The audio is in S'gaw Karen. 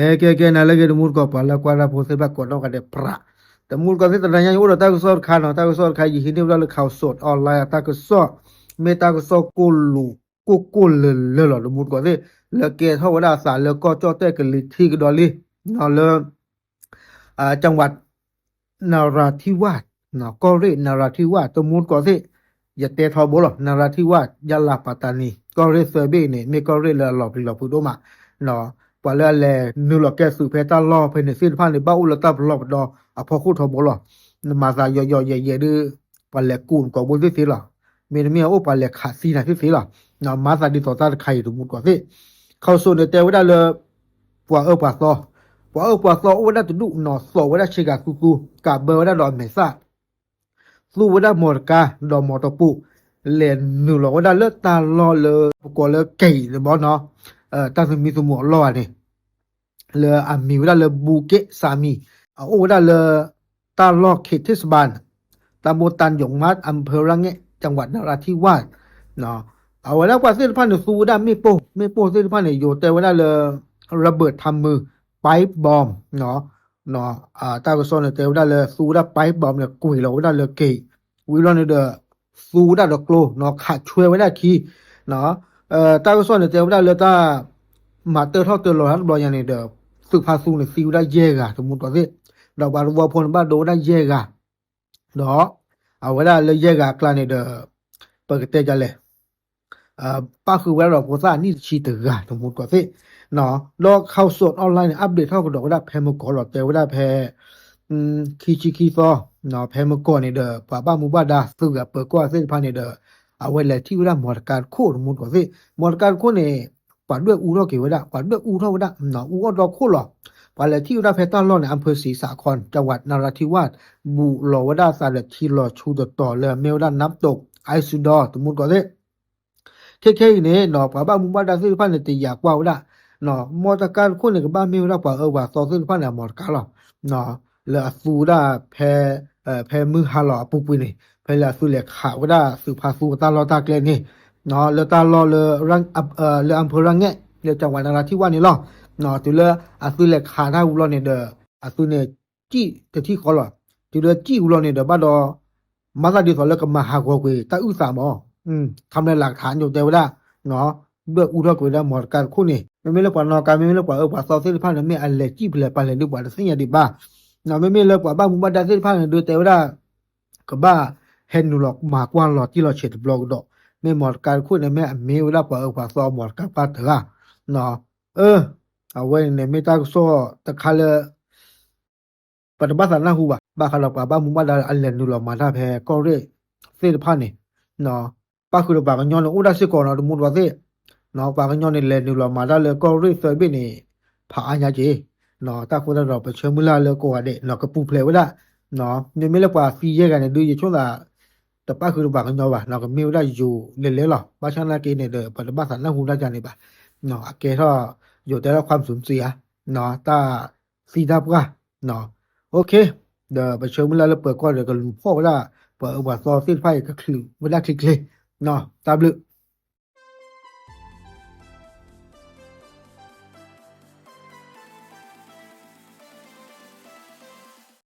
ကဲ ကဲ ကဲ နၤလၢအဂ့ၤ တမူတကိး ပှၤလၢကွၢ်တၢ်ဖိသ့ၣ်တဖၣ်ကိးနီၢ်ဂၤဒဲးပြး, တမူတကိးသ့ၣ် တနၤညါယအိၣ်ဒီးတၢ်ကစီၣ်တခါနီၤ, တၢ်ကစီၣ်တခါ ယဟံးန့ၢ်ဝဲဒၣ်လၢ Khaosod Online အတၢ်ကစီၣ်, မ့ၢ်တၢ်ကစီၣ်ကိၢ်လူၤ ကိၢ်ကိၢ်လၢၤလၢၤလီၤ တမူတကိးသ့ၣ်, လၢကဲထီၣ်ဝဲဒၣ်အသးလၢကီၢ်ကၠီၣ်တဲၣ်ကလံၤထံးကဒီးလံ, လၢ ကဝး နရၤထံဝၢ်, ကီၢ်ရ့ၣ် နရၤထံဝၢ် တမူတကိးသ့ၣ်, ယတဲထီဘိလီၤ နရၤထံဝၢ် ယလၢပတနံၤ ကီၢ်ရ့ၣ်သၢဘ့ၣ်န့ၣ် မ့ၢ်ကီၢ်ရ့ၣ်လၢအလီၤပျံၤလီၤဖုးဒိၣ်မး, ပှၤလၢအလဲၤနုာ်လီၤကဲသုးဖဲတၢ်လီၢ်ဖဲန့ၣ်သ့ၣ်တဖၣ်န့ၣ် ဘၣ်အိၣ်လၢတၢ်ပလီၢ်ပဒီအဖီခိၣ်ထီဘိလီၤ, နမၤသးယိယိယဲယဲဒုး ပှၤလဲၤကူးနကိာ်ဘိသ့ၣ်သ့လီၤ, မ့တမ့ၢ်အိၣ်ပှၤလဲၤခးသံနၤသ့ၣ်သ့လီၤ, မၤသးဒ်သိးတၢ်တခါအံၤ တမူတကိးသ့ၣ်, Khaosod န့ၣ်တဲဝဲဒၣ်လၢ ပှၤအၢပှၤသီ, ပှၤအၢပှၤသီအိၣ်ဝဲဒၣ်တဒူၣ်နီၤ သိးဝဲဒၣ်ဆ့ကၤသူသူ ကးဘၢဝဲဒၣ်ဒီးအမဲာ်သၣ်, သူဝဲဒၣ်မီတကါ ဒီးမီတပိာ်, လဲၤနုာ်လီၤဝဲဒၣ်လၢတၢ်လီၢ်လၢပကိးလၢက့ၤတဘီနီၤ, တၢ်သမံသမိးအလီၢ်ဧါန့ၣ် လၢအမံၤဝဲဒၣ်လၢ ဘူက့းစၤမံၤ, အအိၣ်ဝဲဒၣ်လၢ တၢ်လီၢ်ခ့းထ့းစဘၢၣ်, တၢ်ဘိတၢ်ယိးမး အၣ်ဖၢရၣ်ငဲၣ် ကဝး နရၤထံဝၢ်, အဝဲဒၣ်ပှၤသ့ၣ်တဖၣ်န့ၣ် သူဝဲဒၣ်မ့ၣ်ပိၢ်, မ့ၣ်ပိၢ်သ့ၣ်တဖၣ်န့ၣ် ယိၤတဲဝဲဒၣ်လၢ ရဘၢၣ်ထါမုၢ် pipe bomb, တၢ်ကစီၣ်န့ၣ် တဲဝဲဒၣ်လၢ သူဝဲဒၣ် pipe bomb န့ၣ် ကွံာ်လီၤဝဲဒၣ်လၢက့ၤ, ဝံၤလီၤန့ၣ်ဒီး သူဝဲဒၣ်ဒီးကျိ ခးဆွဲဝဲဒၣ်ခံ, တၢ်ကစီၣ်န့ၣ် တဲဝဲဒၣ်လၢတၢ် မၤတၢထီၣ်တၢလီၤတၢ်တဘျီညါန့ၣ်ဒီး သုးဖါသူန့ၣ် သံဝဲဒၣ်ယဲၢ်ဂၤ တမူတကိးသ့ၣ်, ဒီးပှၤသဝီဖိန့ၣ် ဘၣ်ဒိဝဲဒၣ်ယဲၢ်ဂၤ, ဒီး အဝဲဒၣ်လၢယဲၢ်ဂၤအကျါန့ၣ်ဒီး ပကတဲဒ်လဲၣ် ပၣ်ဃုာ်ဝဲဒၣ်ဒီးဖိသၣ်အနံၣ်တဆံတဂၤ တမူတကိးသ့ၣ်, ဒီး Khaosod Online န့ၣ် update ထီၣ်ကဒီးဝဲဒၣ်ဖဲမုၢ်ကီၢ်လီၤ တဲဝဲဒၣ်ဖဲ ခံဆံခံသီ ဖဲမုၢ်ကီၢ်န့ၣ်ဒီး ပှၤဘၣ်မူဘၣ်ဒါသုးဂၤပၢၤကီၢ်သ့ၣ်တဖၣ်န့ၣ်ဒီး အဝဲလဲၤထံၣ်ဝဲဒၣ်မီတကါတခိၣ် တမူတကိးသ့ၣ်, မီတကါတခိၣ်န့ၣ် ပှၤဒွဲၣ်အူထီၣ်က့ၤဝဲဒၣ် ပှၤဒွဲၣ်အူထီၣ်ဝဲဒၣ် အူအီၣ်ဒီခိၣ်လီၤ, ပှၤလဲၤထံၣ်ဝဲဒၣ်ဖဲတၢ်လီၢ်န့ၣ် အၣ်ဖၢစံးစးခီ ကဝး နရၤထံဝၢ်, ဘူးလီၤဝဲဒၣ်အသးဒီးထံလီၤဆူတတီၤလၢအမ့ၢ်ဝဲဒၣ် နးတိး အါစုဒီ တမူတကိးသ့ၣ် ခဲခဲအံၤန့ၣ် ပှၤဘၣ်မူဘၣ်ဒါသ့ၣ်တဖၣ်န့ၣ် တယာ်ကွၢ်ဝဲဒၣ် မီတကါတခိၣ်န့ၣ် ကဘၣ်မ့ၢ်ဝဲဒၣ်ပှၤအၢပှၤသီသ့ၣ်တဖၣ်န့ၣ် အမီတကါလီၤ, လၢအသူဝဲဒၣ်ဖဲ ဖဲမုၢ်ဟါလီၤအပူၤကွံာ်န့ၣ် ဖဲလၢအသုလဲၤခးဝဲဒၣ်သုးဖါသူအတၢ်လီၢ်တၢ်ကျဲန့ၣ် လၢတၢ်လီၢ်လၢ လၢအၣ်ဖၢရၣ်ငဲၣ် လၢကဝး နရၤထံဝၢ်န့ၣ်လီၤ, တုၤလၢအသုလဲၤခးတၢ်ဝံၤလီၤန့ၣ်ဒီး အသုန့ၣ် စံၣ်တထံၣ်ဃီလီၤ, တုၤလၢစံၣ်ဝံၤလီၤန့ၣ်ဒီး ဘၣ်ဒီး မၤသးဒ်သိးလၢကမၤဟးဂီၤကွံာ်တၢ်အုၣ်သးမး ခီဖျိလၢကထါညိတဲဝဲဒၣ် ဒွဲၣ်အူထီၣ်ကွံာ်ဝဲဒၣ်မီတကါတခိၣ်န့ၣ် မ့မ့ၢ်လၢပှၤနီၣ်ကါ မ့မ့ၢ်လၢပှၤအၢပှၤသီသ့ၣ်တဖၣ်န့ၣ် မ့ၢ်အလဲၤစံၣ်ဖဲလဲၣ်ပာ်လဲၤဒုးပှၤတသ့ၣ်ညါဒံးဘၣ်, မ့မ့ၢ်လၢပှၤဘၣ်မူဘၣ်ဒါသ့ၣ်တဖၣ်န့ၣ် ဒုးတဲဝဲဒၣ် ကဘၣ်ဟဲနုာ်လီၤမၤကွၢ်လီၤတံၢ်လီၤဆဲးတဘျီကဒီး, မ့ၢ်မီတကါတခိၣ်န့ၣ် မ့ၢ်အမ့ၢ်ဝဲဒၣ်ပှၤအၢပှၤသီမီတကါတဖၣ်တဂၤ, အၢ အဝဲန့ၣ်န့ၣ် မ့ၢ်တၢ်ကစီၣ်တခါလၢ ပတဘၣ်သးနၢ်ဟူဘၣ် ဘၣ်ဃးဒီးပှၤဘၣ်မူဘၣ်ဒါအလဲၤနုာ်လီၤမၤတၢ်ဖဲကီၢ်ရ့ၣ်သ့ၣ်တဖၣ်န့ၣ်, ပၣ်ဃုာ်ဒီးပှၤကညီန့ၣ် အိၣ်ဒၣ်စ့ၢ်ကီးနီၤ တမူတကိးသ့ၣ်, ပှၤကညီန့ၣ် လဲၤနုာ်လီၤမၤတၢ်လၢကီၢ်ရ့ၣ်သၢဘ့ၣ်န့ၣ် ဖးအါညါက့ၤ, တၢ်ဃိသတးဒီး ပဆၢမုၢ်လၢ်လၢကိးဂၤဒဲး ကပူၤဖျဲးဝဲဒၣ်, မ့မ့ၢ်လၢပှၤသံယဲၢ်ဂၤန့ၣ် ဒုးယဆိကမိၣ်သး တပၣ်ဃုာ်ဒီးပှၤကညီဘၣ်, ကမ့ၢ်ဝဲဒၣ်ယိၤလဲၤလဲၤလီၤ, ဘၣ်ဆၣ်နာ်က့န့ၣ်ဒီး ပတဘၣ်သးနၢ်ဟူတၢ်ကါန့ၣ်ဘၣ်, အကဲထီၣ် ယိၤတဲထီၣ်ခွါမုၢ်စူၤမုၢ်စံဧါ, တၢ်သံတၢ်ပှၢ်, OK, ဒီးပဆၢမုၢ်လၢ်လၢပၢၤကီၢ်ဒီးကလူၤဖီၣ်ဝဲဒၣ် ပှၤအၢပှၤသီသ့ၣ်တဖၣ်အံၤကချုးဝဲဒၣ်ချ့ချ့, တၢ်ဘျုး